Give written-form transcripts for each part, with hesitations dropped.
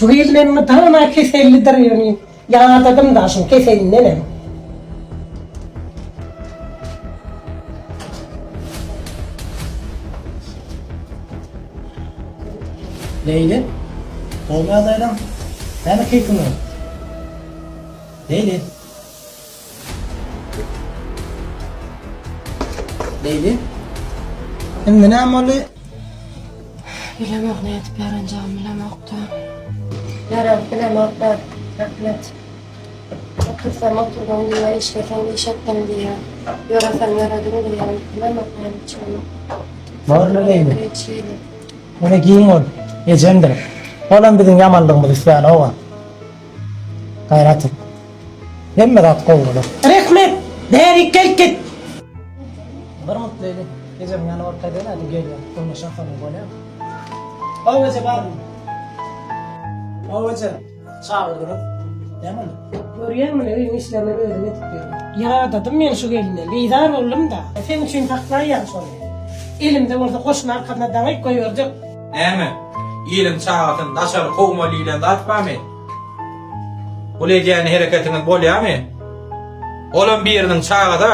Şu gelinem mydama kesellidir ýöne ýadadym da şuň keselindenem. Leýli, gowy ýagdaýlaň? Näme keýpiň ýok? Leýli. Leýli. Indi näme boldy? Bilemok nädip ýaranjagymy bilemok-da. Ýaranyp bilemok-da, Rahmet. Otursam oturdym diýýär, işlesem iş etdim diýýär. Ýöresem ýöredim diýýär. Bilemok näme etjegimi. Borla Leýli. Hiç hili. Ýöne giň bol. Ejemdir. Olam biziň ýamanlygymyzy islänok-a. Gaýrat et. Hemme zat gowy bolar. Rehmet, bärik gel git. Bir minut Leýli. Ejemiň ýanyna baryp gaýdaýyn hadi gelýän. Oýnaşan soň bolýar. Hawa eje bardym. Hawa eje. Çagyrdyňyz. Näme boldy? Görýäňmi öýüň işlerini özüm edip ýörün. Ýadadym men şu gelinden. Bizar boldum-da. Seň üçin saklaýan şony. Elimde bolsa goşuny arkasyna daňyp goýberjek. Näme? Iliň çagasyny daşary kowmaly diýlen zat barmy? Bul edýän hereketiňiz bolýamy? Olam biriniň çagasy.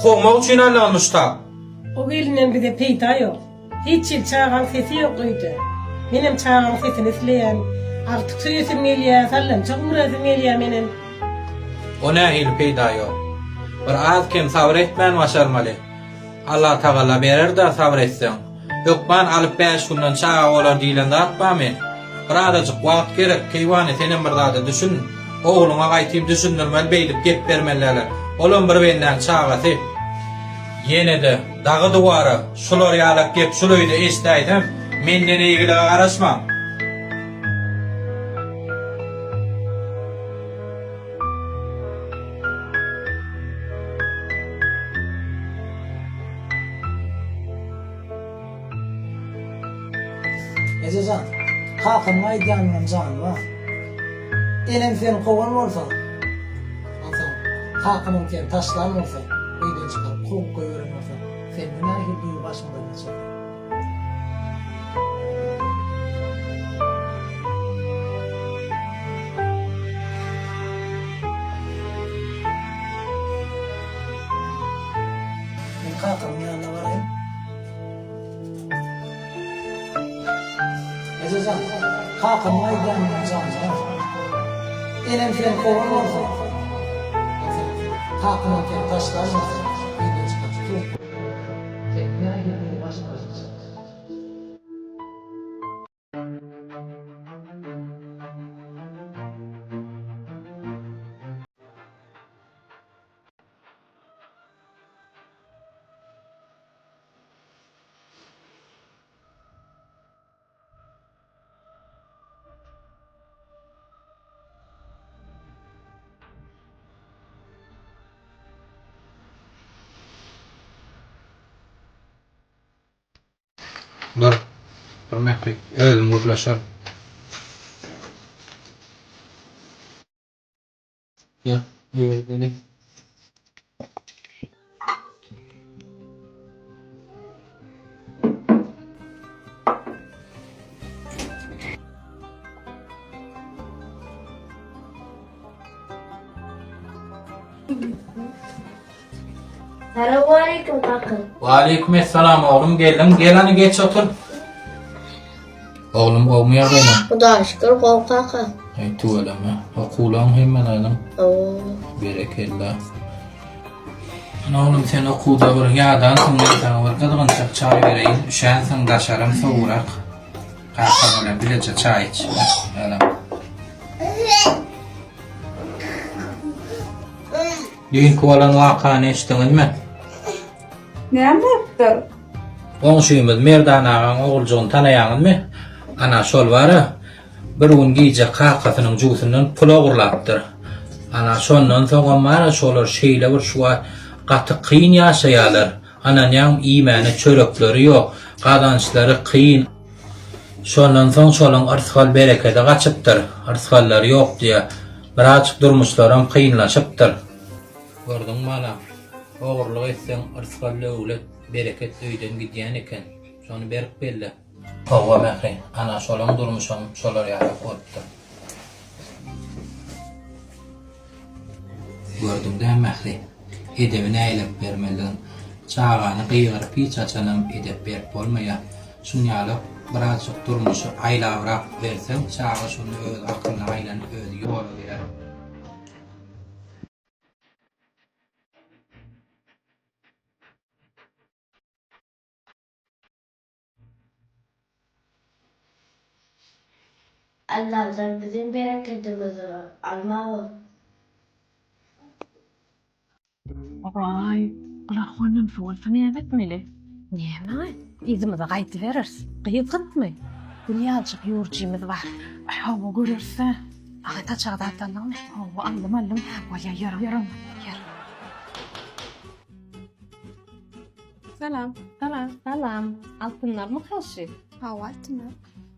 Kowmak üçin aldyňyz muşdak. O gelinden bize peýda ýok. Hiç hili çagaň sesi ýok öýde. Menem çagaň sesini isleýän. Agtyk söýesim gelýä, sallançak urasym gelýä menem. O nähili peýda ýok. Bir az-kem sabyr etmän başarmaly. Allatagala berer-dä sabyr etseň. Hökman alyp bäş günden çaga bolar diýlen zat barmy? Bir azajyk wagt gerek, keýwany senem bir zada düşün. Ogluňa gaýtyp düşündirmeli beýdip gep bermeli däler. Olam bir bendäň çagasy. Ýene-de dagy-duwara şular ýalak gep şul öýde eşdäýsem, menden eýgilige garaşmaň. Eje jan, kakamyň aýdýanynam jany bar. Enem seni kowan bolsa, onsoň kakamam seni taşlan bolsa, öýden çykaryp kowup goýberen bolsa, sende nähili duýgy başyňdan geçerdi? Men kakamyň ýanyna baraýyn. Eje jan, kakamyň aýdýanynyň jany bar. Enem seni kowan bolsa, onsoň kakamam seni taşlan bolsa, öýden çykaryp kowup. Sen nähili meni başyňa çykjak? Dur. Dur Mähri. Özüm gürleşerin. Gel, ýör geliň. Salowmaleýkim kaka. Waleýkim essalam oglum geldiň gel hany geç otur. Oglum gowmy ýagdaýlaň? Hudaýa şükür gowy kaka. Eý tüweleme. Okuwlaň hemme zadyň. Hawa. Berekella. Ana oglum sen okuwda bir ýadansyň men saňa bir gyzgynjak çaý bereýin. Üşänsiň daşaram sowugrak. Kakaň bilen bileje çaý iç. Ýalam. Düýnki bolan wakany eşitdiňizmi? Näme bolupdyr? Goňşymyz Merdan agaň oguljygyny tanaýaňyzmy? Ana, şol bar-a, bir gün gije kakasynyň jübüsinden pul ogurlapdyr. Ana, şondan soňam bar-a, şolar şeýle bir şu wagt gaty kyn ýaşaýarlar. Ananýaň iýmäne çörekleri ýok, gazançlary kyn. Şondan soň şolaň yrsgal-berekedi gaçypdyr, yrsgallary ýok diýýär. Birazjyk durmuşlaram kynlaşypdyr. Gördüňmi balam, ogurlyk etseň yrsgal-döwlet, bereket öýden gidýän eken. Şony berk belle. Howwa Mähri, ana şolaň durmuşam şolar ýalak bolupdyr. Gördüň-dä Mähri, edebi näýläp bermelidigini. Çagany gygyryp hiç haçanam edep berip bolmaýar. Şunýalak birazjyk durmuşy aýlabrak berseň, çaga şonda öz akylyna aýlanyp özi ýola girer. Allahdan biziň berekedimizi almagyl. Waý, bular hondansyz bolsa näme etmeli? Näme? Yzymyza gaýdybereris. Gyz gytmy? Gül ýaljyk ýurjymyz bar. Aý, hawa, göreris-dä. Agy saçagy zat aldyňmy? Hawa, aldym, aldym. Bolýa, ýör. Ýör onda. Ýör. Salam. Salam. Salam. Altynlarmy haşy? Hawa altynlar.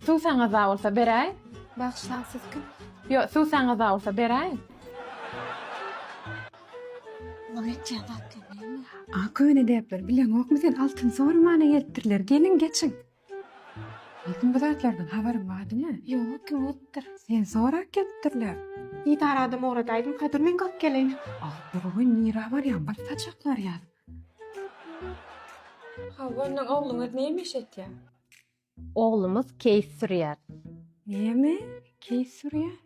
Suw saňa za bolsa beräý. Bagyşlaň siz kim? Ýo, suw saňa za bolsa beräý. Onuň etýän zatlary näme? A köne däpleri bileňokmy sen altyn sormana gelipdirler geliň geçiň. Altyn bu zatlardan habaryň bardymy? Ýok kim gelipdir? Sen sorap gelipdirler. Didar adam ugradaýdymka dur men görüp geleýin. Ah dur nirä barýaň bar saçaklar ýaz. Hawa ondan ogluňyz näme iş etýär? Oglumyz keýs sürýär. Näme? Keýs sürýär?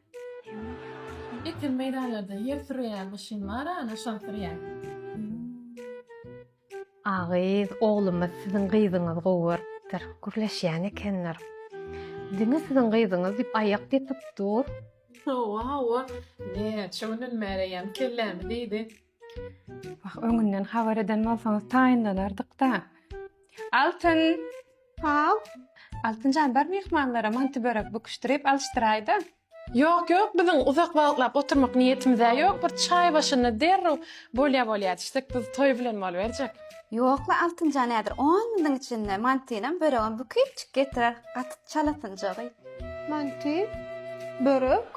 Ekin meýdanlarda ýer sürýän maşyn bar ana şony sürýär. A gyz, oglumyz siziň gyzyňyzy gowy görüpdir. Gürleşýän ekenler. Diňe siziň gyzyňyz diýip aýak depip dur. Hawa, hawa. Näçe günden bäri eýýäm kellämi diýdi. Wah, öňünden habar eden bolsaňyz taýynlanardyk-da. Altyn! Haw. Altynjan, bar myhmanlara manty börek büküşdirip alyşdyraý-da. Ýok, ýok, biziň uzak wagtlap oturmak niýetimiz-ä ýok, bir çaý başynda derrew bolýa bolýa diýişsek, biz toý bilen boluberjek. Ýok-la, Altynjan häzir on minutiň içinde mantynam, böregem büküpjik getirer, gaty çalasynjagy. Manty, börek?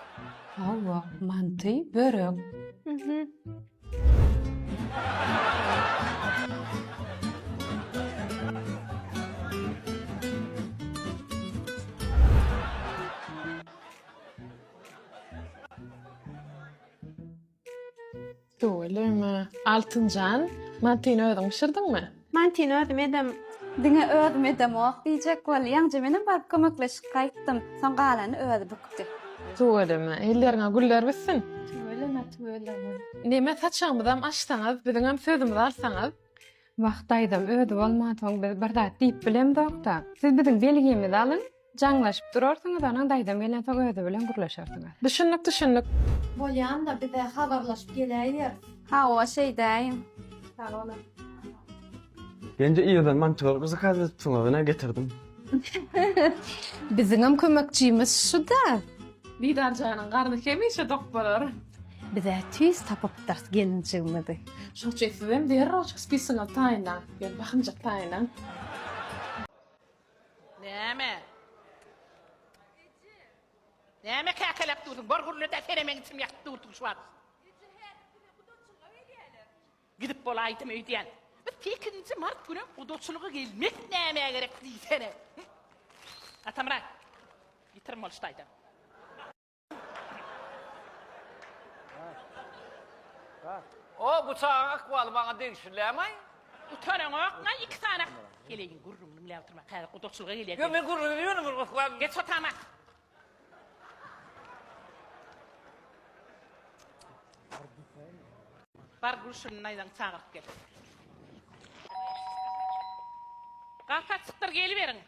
Hawa, manty, börek. Mhm. Tüweleme. Altynjan, mantyny özüň bişirdiňmi? Mantyny özüm edem. Diňe özüm edemok diýjek boldy. Ýaňja menem baryp kömekleşip gaýtdym. Soň galany özi bükdi. Tüweleme. Elleriňe güller bitsin. Tüweleme, tüweleme. Neme saçagymyzam açsaňyz, biziňem sözümizi alsaňyz. Wah, daýzam özi bolmansoň biz bir zat diýip bilemzok-da. Siz biziň belgimizi alyň. Jaňlaşyp durarsyňyz onuň daýzam gelensoň özi bilen gürleşersiňiz. Düşündik düşündik. Bolýanda bize habarlaşyp geläýeris. Hawa şeýdäýiň. Sag boluň. Genje irden mantylar zakaz edipsiňiz ine getirdim. Biziňem kömekçimiz şu-da. Didarjanyň garny hemişe dok bolar. Biz-ä tüýs tapypdyrys gelinjigimizi. Şoň üçin sizem derrowjyk spisiňizi taýynlaň. Ýöne bahymjyk taýynlaň. Näme? Näme käkeläp dursuň? Bor gürle-dä, senem meň içimi ýakyp dursuň şu wagt. Gidip bolaýdym öýdýän. Bir sekizinji mart günem gudaçylyga gelmek nämä gerek diýsene. Atamyrat, ýitirim bol şu taýdan. O bu çagaň ykbaly maňa degişli dälmaý? Utanaňokmy iki sany heleýiň gürrüňini biläp oturma häzir gudaçylyga gelýär. Ýok men gürrüň edýän bir ykbal. Geç otama. Bar Gülşirin daýzaňy çagyryp gel. Gapy açykdyr geliberiň.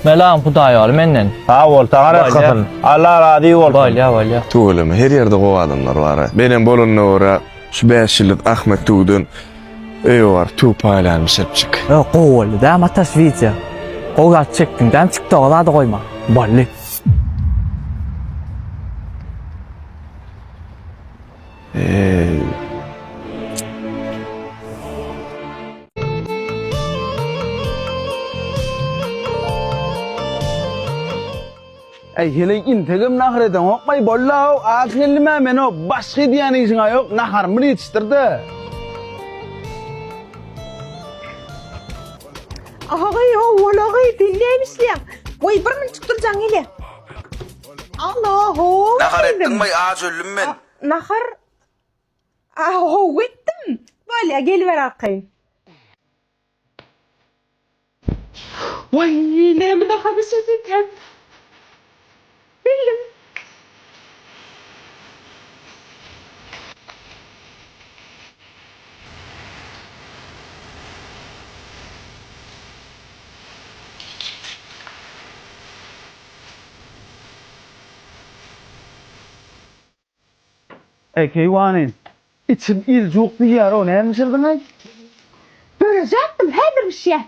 Melam Hudaýaly menden. Sag bol, saňa rehkasyn. Allah razy bolsun. Bolýa, bolýa. Tüweleme, her ýerde gowy adamlar bar. Menem bolanyna görä şu 5 ýyllyk Ahmet tüwden öýe baryp tüw paýlanmy şepjik. Ýok, gowy boldy däm Ataş wideo. Gowy zat çekdiň däm TikToka zady goýma. Boldy. Äý heleý integem nahar edeňokmaý bollaw aç geldim-ä men-ow başga edýän işiň-ä ýok naharymy bir ýetişdir-de. Agaý owalagy sen näme işleýäň? Goý bir minutjyk dur jaň gelýär. Alo how Nahar etdiňmi aç öldüm men. Nahar how etdim. Bolýa geliber arkaýyn. Waý näme nahar bişirdikäm? Bildim. Eý keýwany, içim iljuk diýýär-ow, näme bişirdiň-aý? Börek atdym, häzir bişýär.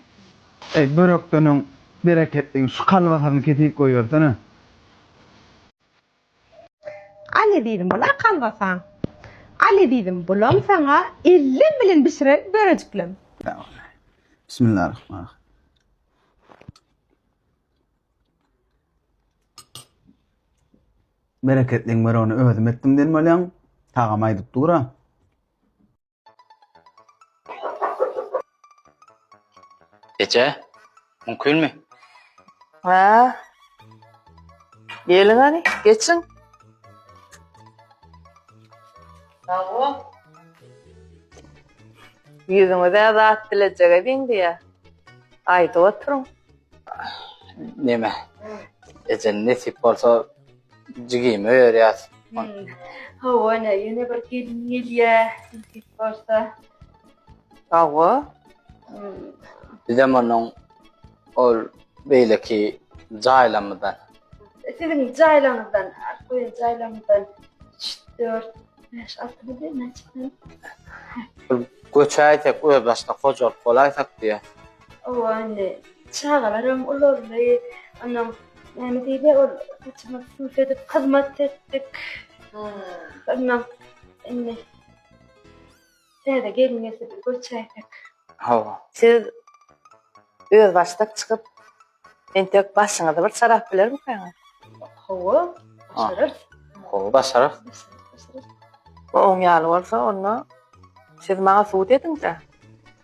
Eý, börekden öň bereketliň şu kalbasasyny kesip goýbersene. Al ezizim, bul-a kalbasaň. Al ezizim, bulam saňa ellim bilen bişiren börejiklem. Bismillarahmanirrahim. Bereketliň böregini özüm etdim diýen bolýaň. Tagam aýdyp dur-a. Eje, mümkinmi? Hä? Geliň hany, geçiň. Sag bol. Ýüzüňiz-ä zat dilejege meňzeýär. Aýdyp oturyň. Neme? Eje nesip bolsa jigimi öýerýäs. Hawa ene, ýene bir gelin gelýä, nesip bolsa. Hawa. Bizem onuň ol beýleki jaýlamyzdan. Siziň jaýlaňyzdan, alyp goýan jaýlaňyzdan üç, dört, bäş, alty bilýän näçe. Bir göçäýsek, özbaşdak hojalyk bolaýsak diýýäs. Hawa indi çagalaram ulaldy. Onnoň näme diýdi ol saçymyzy suw edip hyzmat etdik. Onnoň indi täze gelin gelse biz göçäýsek. Hawa. Siz özbaşdak çykyp entek başyňyzy bir çarap bilermikäňiz? Hawa, başararys. Hawa, başararys. Oň ýaly bolsa onda siz maňa sud ediň-dä.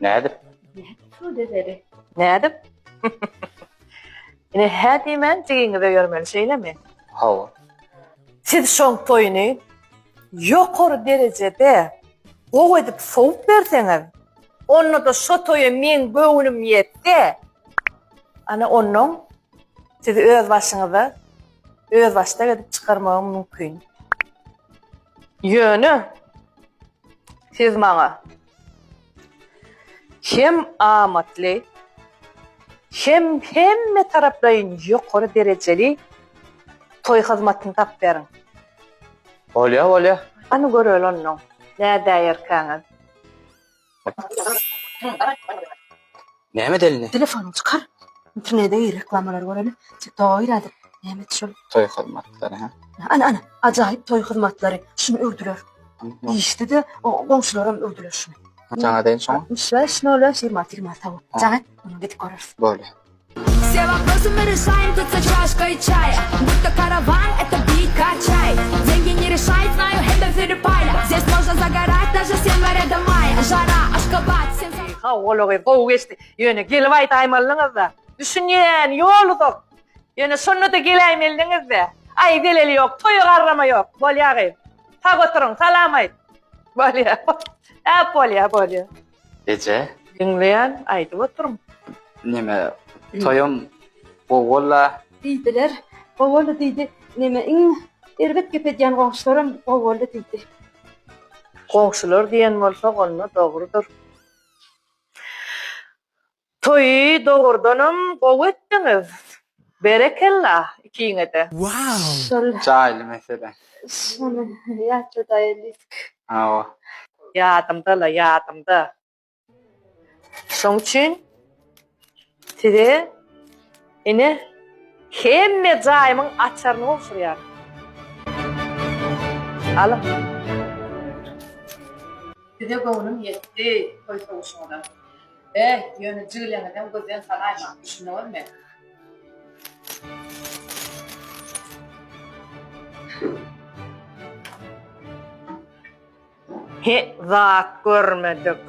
Nädip? Nädip sud edeli? Nädip? Ine hä diýmän jigiňize ýörmeli, şeýlemi? Hawa. Siz şoň toýuny ýokary derejede gowy edip sowup berseňiz, onda-da şo toýa meň göwnüm ýetse, ana onnoň sizi öz başyňyza özbaşdak edip çykarmagym mümkin. Ýöne siz maňa Hem amatly, hem hemme taraplaýyn ýokary derejeli toý hyzmatyny tapyp beriň. Bolýa, bolýa. Hany göreli onnoň, nädäýerkäňiz. Näme edeli indi? Telefonyňy çykar. Internete gir, reklamalary göreli. TikToka gir häzir. Näme etdi şol? Toý hyzmatlary, hä? Ana, ana, ajaýyp toý hyzmatlary. Şuny öwdüler. Işde-de goňşularam öwdüler şuny. Jaň edeýin şoňa. 65 05 26 26 sag bol. Jaň et, ondan gidip göreris. Bolýa. Все вопросы мы решаем тут за чашкой чая Будто караван, это бит, качай Деньги не решает, знаю, это Филиппайна Здесь можно загорать даже с января до мая Жара, Ашхабад, всем Hawa, ol gyz gowy geçdi. Ýöne gelip aýdaýmalyňyz-da. Düşünýän, ýol uzak. Ýöne şonda-da geläýmelidiňiz-dä. Aý, zeleli ýok, toýa garrama ýok. Bolýa gyz. Sag oturyň, salam aýt. Bolýa. Äp bolýa, bolýa. Eje. Diňleýän, aýdyp oturyň. Neme, toýam gowy boldy-a. Diýdiler. Gowy boldy diýdi. Neme, iň erbet gep edýän goňşularam gowy boldy diýdi. Goňşular diýen bolsa, onda dogrudyr. Toýy dogrudanam gowy etdiňiz. Berekella ikiňede. Şol. Jaýly mesele. Şony ýatladaýlyk. Hawa. Ýadymda-la, ýadymda. Şoň üçin size ine hemme jaýymyň açaryny gowşurýaryn. Alyň. Size göwnüm ýetdi toý sowuşyňyza. Beh, ýöne jigileňizem gözden salaýmaň, düşündiňizmi? He zat görmedik.